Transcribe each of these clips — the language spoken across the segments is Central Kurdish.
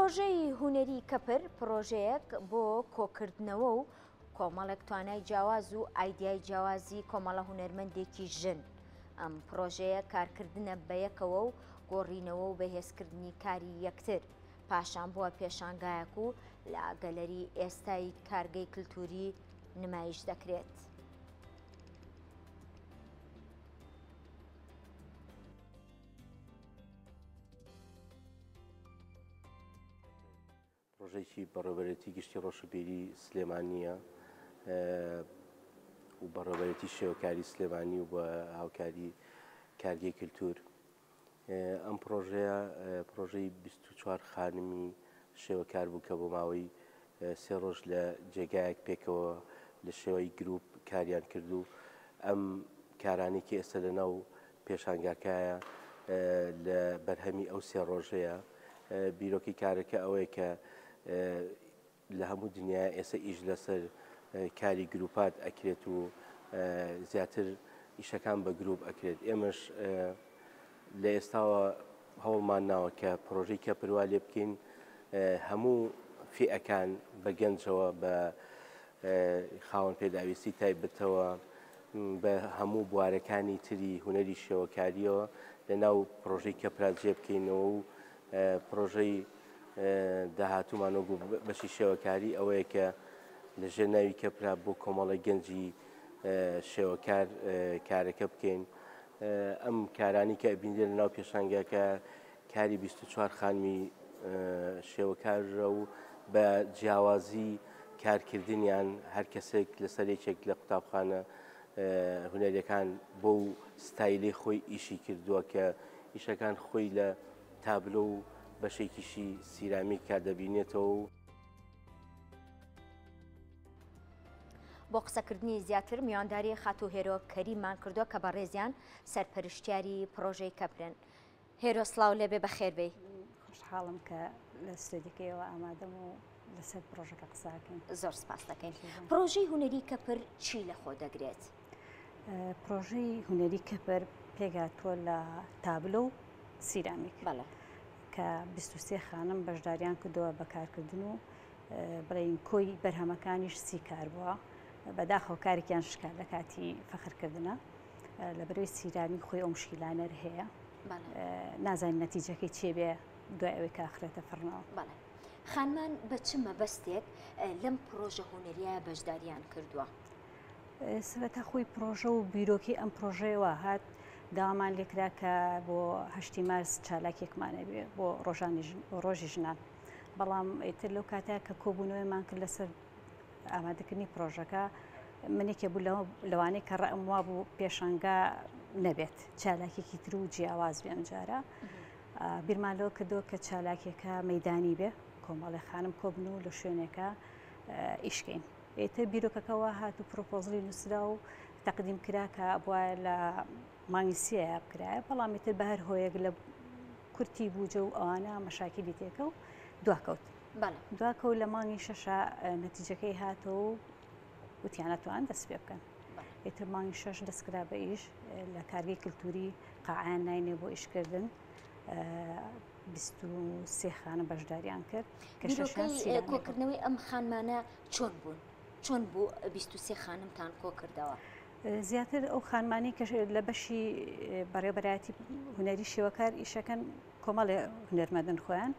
پڕۆژەی هونەری کەپر پڕۆژەیەک بۆ کۆکردنەوە و کۆمەڵێک توانای جیاواز و ئایدیای جیاوازی کۆمەڵە هونەرمەندێکی ژن. ئەم پڕۆژەیە کارکردنە بەیەکەوە و گۆڕینەوە و بەهێزکردنی کاری یەکتر. پاشان بووە پێشانگایەک و لە گەلەری ئێستای کارگەی کلتوری نمایش دەکرێت. پڕۆژەیەکی بەڕێوەبەرێتی گشتی ڕۆشنبیری سلێمانییە و بەڕێوەبەرێتی شێوەکاری سلێمانی و بە هاوکاری کارگەی کلتور. ئەم پڕۆژەیە پڕۆژەی 24 خانمی شێوەکار بوو کە بۆ ماوەی سێ ڕۆژ لە جێگایەک پێکەوە لە شێوەی گروپ کاریان کرد و ئەم کارانەی کە ئێستا لە ناو پێشانگاکایە لە بەرهەمی ئەو سێ ڕۆژەیە. بیرۆکەی کارەکە ئەوەیە کە لە هەموو دنیا ئێستا ئیش لەسەر کاری گروپات ئەکرێت و زیاتر ئیشەکان بە گروپ ئەکرێت. ئێمەش لە ئێستاوە هەوڵمان ناوە کە پرۆژەی کەپر وا لێ بکەین هەموو فیئەکان بە گەنجەوە بە خاوەن پێداویستی تایبەتەوە بە هەموو بوارەکانی تری هونەری شێوەکاریەوە لە ناو پرۆژەی کەپرا جێ بکەینەوە و پرۆژەی داهاتوومان وەکو بەشی شێوەکاری ئەوەیە کە لە ژێر ناوی کەپرا بۆ کۆمەڵی گەنجی شێوەکار کارەکە بکەین. ئەم کارانی کە ئەبینرێن لەناو پێشانگاکە کاری 24 خانمی شێوەکارە و بە جیاوازی کارکردنیان هەر کەسێک لەسەر یەکێک لە قوتابخانە هونەریەکان بۆ و ستایلی خۆی ئیشی کردووە کە ئیشەکان خۆی لە تابلۆ و بەشێکیشی سیرامیک دەبینێتەوە و بۆ قسەکردنی زیاتر میوانداری خاتوو هێرۆ کەریممان کردووە کە بەڕێزیان سەرپەرشتیاری پڕۆژەی کەپرن. هێرۆ سڵاو لێبێ بەخێر بێی. خۆشحاڵم کە لە ستۆدیۆکەیەوە ئامادەم و لەسەر پڕۆژەکە قسە ئەکەین. زۆر سپاس دەکەین. پڕۆژەی هونەری کەپر چی لەخۆ دەگرێت؟ پڕۆژەی هونەری کەپر پێکهاتووە لە تابلۆ و سیرامیک. بەڵێ. کە 23 خانم بەشداریان کردووە بە کارکردن و بڵێین کۆی بەرهەمەکانیش سی کار بووە بەداخەوە کارێکیان شکا لە کاتی فەخرکردنە لەبەرەوەی سیرامیک خۆی ئەو مشکیلانەر هەیە نازانین نەتیجەکەی چێ بێ دوای ئەوەی کە ئەخرێتە فڕنەوە. بەڵێ خانمان بە چ مەبەستێک لەم پڕۆژە هونەریە بەشداریان کردووە؟ سەرەتا خۆی پڕۆژە و بیرۆکەی ئەم پڕۆژەیەوە هات داوامان لێکرا کە بۆ هەشتی مارس چالاکیەکمان هەبێ بۆ ڕۆژانی ڕۆژی ژنان بەڵام ئیتر لەو کاتە کە کۆبوونەوەیمان کرد لەسەر ئامادەکردنی پرۆژەکە من یەکێ بوو لەوانەی کە ڕەئم وابوو پێشانگا نەبێت چالاکێکی تر و جیاواز بێ ئەمجارە بیرمان لەوە کردەوە کە چالاکیەکە مەدانی بێ کۆمەڵێ خانم کۆبن و لە شوێنێکە ئیشکەین ئیتر بیرۆکەکە وا هات و پرۆپۆزڵی نووسرا و تەقدیم کرا کە بوایە لە مانگی سێیە بکرایە بەڵام ئیتر بە هەر هۆیەک لە کورتی بوجە و ئەوانە مەشاکیلی تێکە و دواکەوت. بەڵێ. دواکەوت لە مانگی شەشا نەتیجەکەی هاتەوە و وتیان ئەتوان دەست پێ بکەن. ئیتر مانگی شەش دەست کرا بە ئیش لە کارگەی کلتوری قاعەیان ناینێ بۆ ئیشکردن. 23 خانم بەشداریان کرد کە شەشیان بیرۆکەی سیرامیک بوون. کۆکردنەوەی ئەم خانمانە چۆن بوون؟ چۆن بوو 23 خانمتان کۆکردەوە؟ زیاتر ئەو خانمانەی کە لە بەشی بەڕێوەبەرایەتی هونەری شێوەکار ئیشەکەن کۆمەڵێ هونەرمەندن خۆیان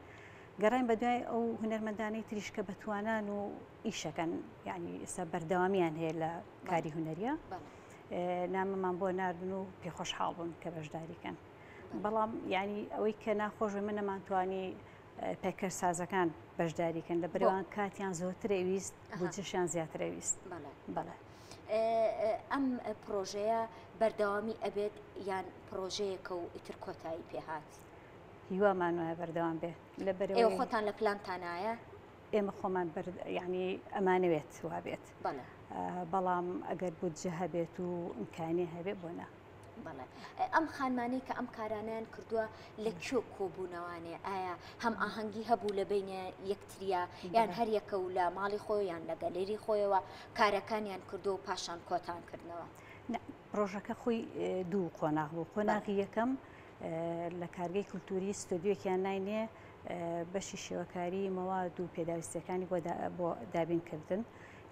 گەڕاین بە دوای ئەو هونەرمەندانەی تریش کە بەتوانان و ئیشەکەن یعنی ئێستا بەردەوامیان هەیە لە کاری هونەریە نامەمان بۆ ناردن و پێخۆشحاڵ بوون کە بەشداریکەن بەڵام یعنی ئەوەی کە ناخۆش من نەمانتوانی پەیکەرسازەکان بەشداری کەن لە بەرەوان کاتیان زۆرتر ئەویست بودجەشیان زیاتر ئەویست. بەڵێ. ئەم پرۆژەیە بەردەوامی ئەبێت یان پرۆژەیەکە و ئیتر کۆتایی پێهات؟ هیوامان وایە بەردەوام بێ لە بەرەوەی ئێوە خۆتان لە پلانتانایە؟ ئێمە خۆمان بەر یعنی ئەمانەوێت وابێت. بەڵێ. بەڵام ئەگەر بودجە هەبێت و ئیمکانی هەبێت بۆ نا. بەڵێ ئەم خانمانەی کە ئەم کارانەیان کردووە لە کوێ کۆبوونەوانێ ئایا هەم ئاهەنگی هەبوو لە بینە یەکتریا یان هەر یەکە و لە ماڵی خۆی یان لە گەلێری خۆیەوە کارەکانیان کردو و پاشان کۆتان کردنەوە؟ پرۆژەکە خۆی دوو قۆناغ بوو قۆناغی یەکەم لە کارگەی کولتوری ستۆدیۆکیان ناینێ. بەشی شێوەکاری مەواد و پێداویستیەکانی بۆ دابین کردن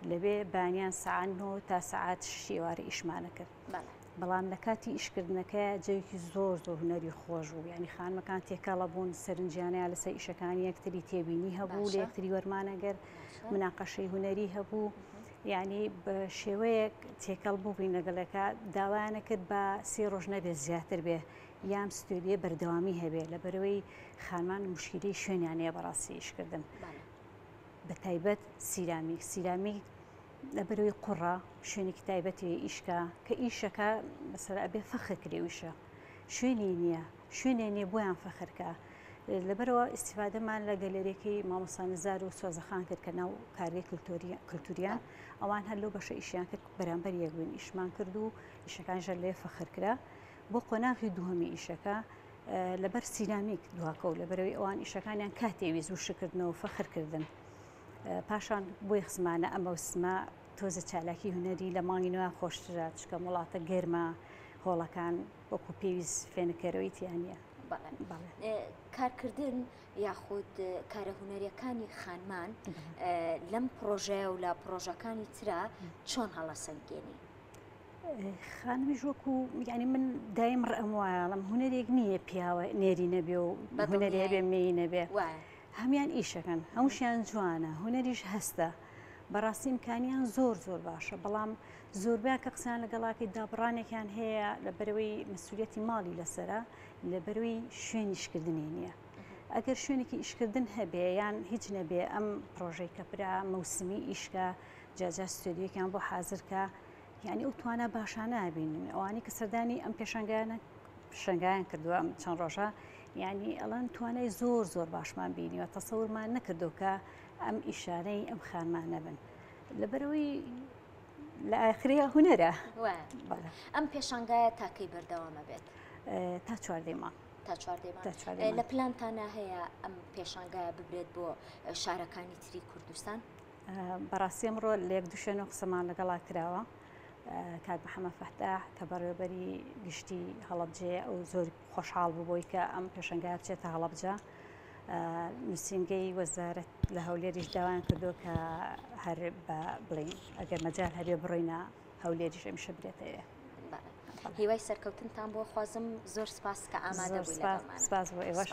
لەوێ بانیان سەعات نۆ تا سەعات شەشی ئێوارە ئیشمانە کرد بەڵام لە کاتی ئیشکردنەکە جەوێکی زۆر زۆر هونەری خۆش بوو یعنی خانمەکان تێکەڵە بوون سەرنجیانەیان لەسەر ئیشەکانی یەکتری تێبینی هەبوو لە یەکتری وەرمانەگەر مناقەشەی هونەری هەبوو یعنی بە شێوەیەک تێکەڵ بووبین لەگەڵەکە داوایانە کرد بە سێ ڕۆژ نەبێت زیاتر بێ یان ستۆدیۆ بەردەوامی هەبێ لەبەرئەوەی خانمان موشکیلەی شوێنیان هەیە بەڕاستی ئیشکردن بە تایبەت سیرامیک سیرامیک لەبەرەوەی قوڕە شوێنێکی تایبەتی ئیشکە کە ئیشەکە بەسەر ئەبێ فەخر کرێ ویشە شوێنی نییە شوێنێ نییە بۆیان فەخرکە لەبەرەوە ئیسیفادەمان لە گەلەرێکی مامۆستا نزار و سۆزەخان کرد کە ناو کارگەی کللتوریان ئەوان هەر لەو بەشە ئیشیان کرد بەرامبەر یەکبووین ئیشمان کرد و ئیشەکان ژەر لێ فەخر کرا بۆ قۆناغی دووهەمی ئیشەکە لەبەر سیرامیک دواکەوت لەبەرەوەی ئەوان ئیشەکانیان کاتێ ویست وشکردنەوە فەخرکردن پاشان بۆی خزمانە ئەمە وسمە تۆزە چالاکی هونەری لە مانگی نوێ خۆشترە چکە وڵاتە گەرمە هۆڵەکان وەکو پێویست فێنکەرەوەی تیا نییە. کارکردن یاخود کارە هونەریەکانی خانمان لەم پرۆژەیە و لە پرۆژەکانی ترا چۆن هەڵەسەنگێنی؟ خانمیش وەکو یعنی من دایم ڕئم وایەڵم هونەرێک نییە پیاوە نێری نەبێ و هونەری هەبێ مێی نەبێ هەمان ئیشەکەن هەمووشیان جوانە هونەریش هەستە بەڕاستی ئیمکانیان زۆر زۆر باشە بەڵام زۆربیان کە قسەیان لەگەڵاکەی دابڕانێکیان هەیە لە بەرەوەی مەسوولەتی ماڵی لەسرە لە بەروی شوێنیشکردنی نییە ئەگەر شوێنێکی ئیشکردن هەبێ یان هیچ نەبێ ئەم پرۆژەی کەپرا مەوسمی ئیشکە جاجا ستۆدیۆکیان بۆ حازرکە یانی ئەو توانا باشانە ئەبینن ئەوانەی کە سەردانی ئەم پێشانگایانە پێشانگایان کردووە ئەم چەند ڕۆژە یعنی ئەڵەن توانای زۆر زۆر باشمان بینیوە تەسەورمان نەکردو کە ئەم ئیشانەی ئەم خانمانە بن لەبەرەوەی لە ئاخریا هونەرە ئەم پێشانگایە تاکەی بەردەوامە بێت تا چواردەی مانگ تا چواردەی مانگ لە پلانتانە هەیە ئەم پێشانگایە ببرێت بۆ شارەکانی تری کوردستان بەڕاستی ئەمڕۆ لە یەک دوو شوێنەوە قسەمان لەگەڵا کراوە کاک محەممەد فەتاح کە بەڕێوەبەری گشتی هەڵەبجەیە ئەو زۆر خۆشحاڵ بوو بۆی کە ئەم پێشەنگای بچێتە هەڵەبجە نووسینگەی وەزارەت لە هەولێریش داوایان کردو کە هەر بە بڵین ئەگەر مەجال هەبێ بڕۆینە هەولێریش ئەمیشە برێتەوێ. هیوای سەرکەوتنتان بۆ خوازم زۆر سپاس کە ئامادە بووی لەگەڵمان. سپاس بۆ ئێوەش.